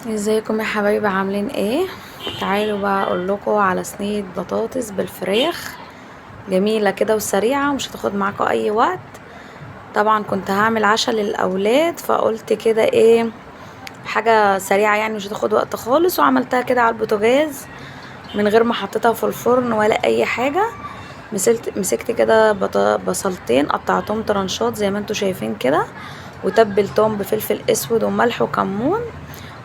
ازيكم يا حبايبي؟ عاملين ايه؟ تعالوا بقى اقول لكم على صينية بطاطس بالفراخ جميلة كده وسريعة ومش هتاخد معاكم اي وقت. طبعا كنت هعمل عشاء للاولاد فقلت كده ايه، حاجة سريعة يعني مش هتاخد وقت خالص، وعملتها كده على البوتاجاز من غير ما حطيتها في الفرن ولا اي حاجة. مسكت كده بصلتين قطعتهم ترنشات زي ما انتم شايفين كده، وتبلتهم بفلفل اسود وملح وكمون.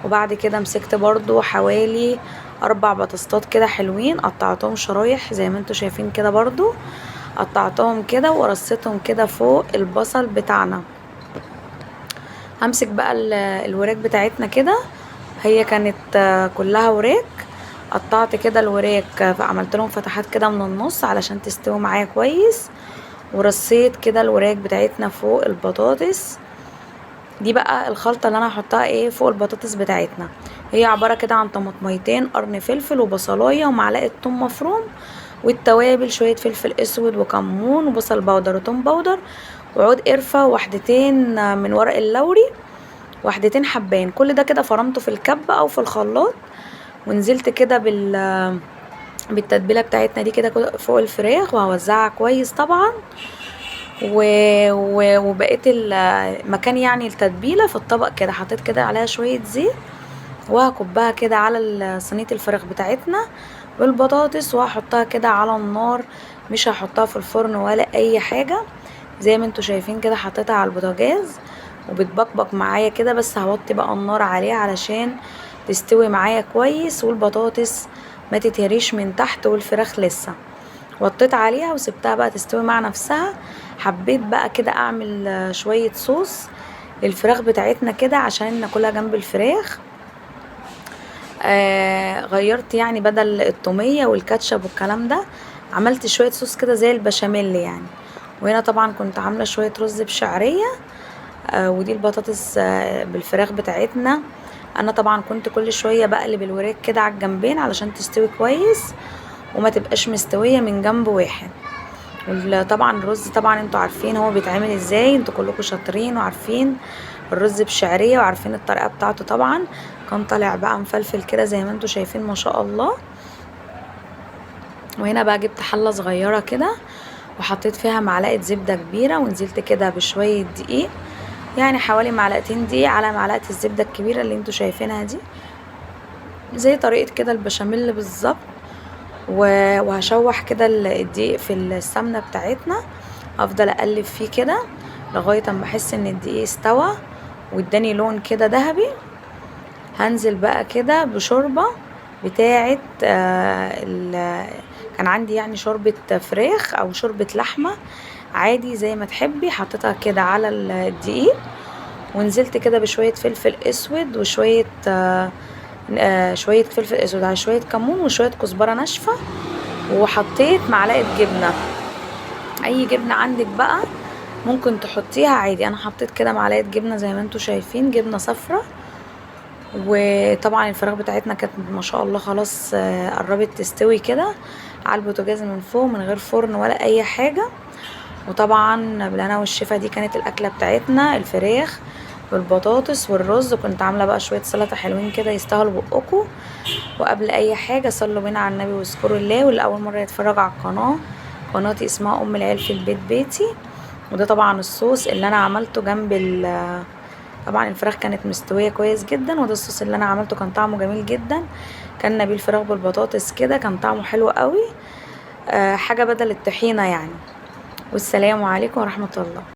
وبعد كده مسكت برضو حوالي 4 بطاطسات كده حلوين قطعتهم شرايح زي ما انتم شايفين كده، برضو قطعتهم كده ورصيتهم كده فوق البصل بتاعنا. همسك بقى الوراك بتاعتنا كده، هي كانت كلها وراك. قطعت كده الوراك عملت لهم فتحات كده من النص علشان تستوي معايا كويس، ورصيت كده الوراك بتاعتنا فوق البطاطس. دي بقى الخلطة اللي انا هحطها ايه فوق البطاطس بتاعتنا، هي عبارة كده عن طماطميتين قرن فلفل وبصلاية ومعلقة ثوم مفروم، والتوابل شوية فلفل اسود وكمون وبصل بودر وتوم بودر وعود قرفة وواحدتين من ورق اللوري وواحدتين حبان. كل ده كده فرمته في الكبة او في الخلاط، ونزلت كده بالتتبيلة بتاعتنا دي كده فوق الفراخ، وهوزعها كويس طبعا. وبقيت مكان يعني التتبيلة في الطبق كده حطيت كده عليها شوية زيت، وهكبها كده على صينية الفراخ بتاعتنا بالبطاطس، وهحطها كده على النار، مش هحطها في الفرن ولا اي حاجة. زي ما انتوا شايفين كده حطيتها على البوتاجاز وبتبقبق معايا كده، بس هوطي بقى النار عليها علشان تستوي معايا كويس والبطاطس ما تتهريش من تحت والفراخ لسه. وطيت عليها وسبتها بقى تستوي مع نفسها. حبيت بقى كده اعمل شوية صوص للفراخ بتاعتنا كده عشان ناكلها جنب الفراخ. غيرت يعني بدل التومية والكاتشب والكلام ده، عملت شوية صوص كده زي البشاميل يعني. وهنا طبعا كنت عاملة شوية رز بشعرية، ودي البطاطس بالفراخ بتاعتنا. انا طبعا كنت كل شوية بقلب الوراك كده على الجنبين علشان تستوي كويس وما تبقاش مستوية من جنب واحد. طبعا الرز طبعا انتوا عارفين هو بيتعمل ازاي، انتوا كلكم شاطرين وعارفين الرز بشعرية وعارفين الطريقة بتاعته. طبعا كان طالع بقى مفلفل كده زي ما انتوا شايفين ما شاء الله. وهنا بقى جبت حلة صغيرة كده وحطيت فيها معلقة زبدة كبيرة، ونزلت كده بشوية دقيق، يعني حوالي معلقتين دقيق على معلقة الزبدة الكبيرة اللي انتوا شايفينها دي، زي طريقة كده البشاميل بالظبط. وهشوح كده الدقيق في السمنة بتاعتنا، افضل اقلب فيه كده لغاية اما احس ان الدقيق استوى واداني لون كده ذهبي. هنزل بقى كده بشوربة بتاعت، كان عندي يعني شوربة فراخ او شوربة لحمة عادي زي ما تحبي، حطيتها كده على الدقيق، ونزلت كده بشوية فلفل اسود وشوية، شوية فلفل اسود على شوية كمون وشوية كزبرة ناشفة، وحطيت معلقة جبنة، اي جبنة عندك بقى ممكن تحطيها عادي. انا حطيت كده معلقة جبنة زي ما انتوا شايفين، جبنة صفرة. وطبعا الفراخ بتاعتنا كانت ما شاء الله خلاص، قربت تستوي كده على البوتاجاز من فوق من غير فرن ولا اي حاجة. وطبعا بالهنا والشفا دي كانت الاكلة بتاعتنا، الفراخ والبطاطس والرز. وكنت عاملة بقى شوية سلطة حلوين كده يستاهلوا بقكم. وقبل اي حاجة صلوا بينا على النبي واذكروا الله. واللي اول مرة يتفرج على القناة، قناتي اسمها ام العيال في البيت بيتي. وده طبعا الصوص اللي انا عملته جنب طبعا الفراخ كانت مستوية كويس جدا، وده الصوص اللي انا عملته كان طعمه جميل جدا. كان نبيل فراخ بالبطاطس كده كان طعمه حلو قوي، حاجة بدل الطحينة يعني. والسلام عليكم ورحمة الله.